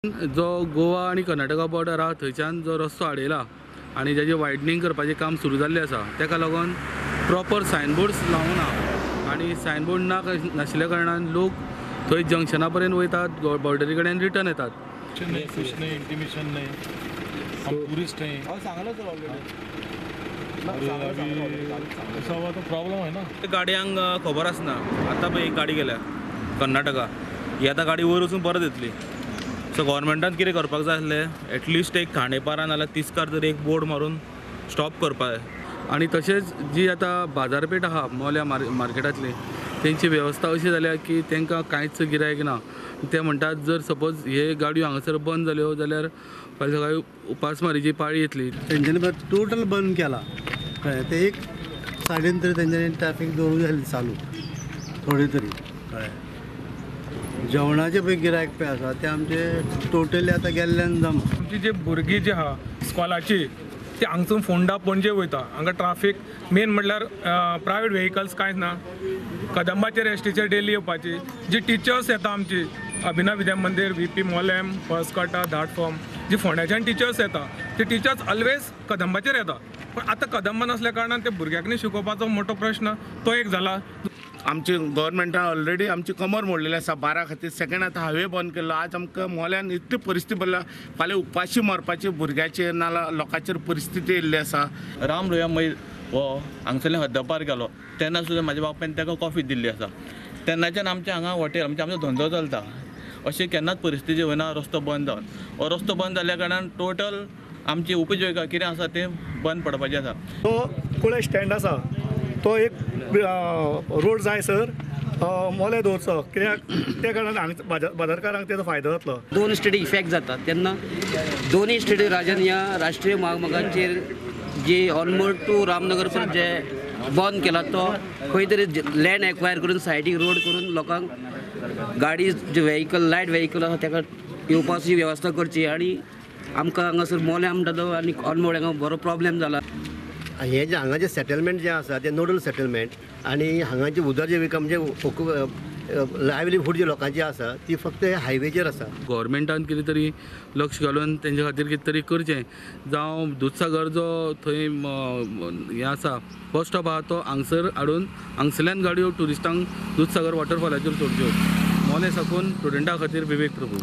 जो गोवा आनी कर्नाटका बॉर्डर आहा थंयच्यान जो रस्तो हाडयला आनी जेजें वायडनींग करपाचें काम सुरू जाल्लें आसा तेका लागून प्रॉपर सायनबोर्ड्स लावना आनी सायनबोर्ड ना नाशिल्ल्या कारणान लोक थंय जंक्शना पर्यंत वयतात, बॉर्डरी कडेन रिटर्न येतात. नहीं, कुछ नहीं, इंटीमेशन नहीं, हम टूरिस्ट हैं. सांगला सर ऑलरेडी. ऐसा हुआ तो प्रॉब्लम है ना. गाडयांक खबर आसना. आतां पळय एक गाडी गेल्या कर्नाटका, ही आतां गाडी वयर वचून परत येतली. सो गव्हर्मेंटान कितें करपाक जाय आसलें, एटलिस्ट एक खांडेपारा नाल्यार तिस्कार तरी एक बोर्ड मारून स्टॉप करपाक जाय. आनी तशेंच जी आतां बाजारपेठ आहा मोल्या मार्केटांतली तेंची वेवस्था अशी जाल्या की तांकां कांयच गिरायक ना. ते म्हणटात जर सपोज हे गाडयो हांगासर बंद जाल्यो जाल्यार फाल्यां सकाळीं उपासमारीची पाळी येतली. तेंच्यांनी टोटल बंद केला, कळ्ळें. ते एक सायडीन तरी तेंच्यांनी ट्रॅफीक दवरूंक जाय चालू थोडी तरी, कळ्ळें. जेवणाचे पळय गिरायक पळय आसा ते आमचे टोटली आतां गेल्ल्यान जमा. आमची जी भुरगीं जी आहा स्कॉलाची ती हांगसून फोंडा पणजे वयता. हांगा ट्राफीक मेन म्हणल्यार प्रायवेट व्हेकल्स कांयच ना. कदंबाचेर एसटीचेर डेली येवपाची जी टिचर्स येता आमची अभिनव विद्या मंदीर, व्हीपी मोलेम, फर्स्कटा, धाटफॉर्म, जी फोंड्याच्यान टिचर्स येता ती टिचर्स ऑलवेज कदंबाचेर येता. पूण आतां कदंबा नासल्या कारणान ते भुरग्यांनी शिकोवपाचो मोठो प्रश्न तो एक जाला. आमची गव्हर्मेंटान ऑलरेडी आमची कमर मोडलेली आसा बारा खातीर. सेकंड आतां हायवे बंद केल्लो. आज आमकां मोल्यान इतली परिस्थिती पडल्या, फाल्यां उपाशी मरपाची भुरग्याचेर नाल्यार लोकांचेर परिस्थिती येयल्ली आसा. राम लोहिया मैल हो हांगसरल्यान हद्दपार गेलो तेन्ना सुद्दां म्हाज्या बापायन ताका कॉफी दिल्ली आसा. तेन्नाच्यान आमच्या हांगा हॉटेल म्हणजे आमचो धंदो चलता. अशी केन्नाच परिस्थिती वयना रस्तो बंद जावन. हो रस्तो बंद जाल्ल्या कारणान टोटल आमची उपजिविका कितें आसा तें बंद पडपाचें आसा. तो कुळे स्टँड आसा तो एक रोड जाय सर मोले दवरचो, कित्याक त्या कारणान हांगा बाजारकारांक तेजो फायदो जातलो. दोन स्टेटी इफेक्ट जाता तेन्ना दोनूय स्टेटी राज्यान ह्या राष्ट्रीय महामार्गाचेर जे ऑलमोस्ट टू रामनगर पर्यंत जे बंद केला तो खंय तरी लँड एक्वायर करून सायडीक रोड करून लोकांक गाडी जे व्हेकल लायट व्हेकल आसा ताका येवपाची वेवस्था करची. आनी आमकां हांगासर मोल्या म्हणटा तो आनी ऑलमोड हांगा बरो प्रॉब्लेम जाला. हे जे हांगाचे सेटलमेंट जे आसा ते नोडल सेटलमेंट आनी हांगाची उदरजिविका म्हणजे लायवलीहूड जी लोकांची आसा ती फक्त हायवेचेर आसा. गव्हर्मेंटान कितें तरी लक्ष घालून तेंच्या खातीर कितें तरी करचें. जावं दुदसागर जो थंय हें आसा बस स्टॉप आहा तो हांगसर हाडून हांगसरल्यान गाडयो ट्युरिस्टांक दुदसागर वॉटरफॉलाचेर सोडच्यो. मोलें साकून स्टुडंटा खातीर विवेक प्रभू.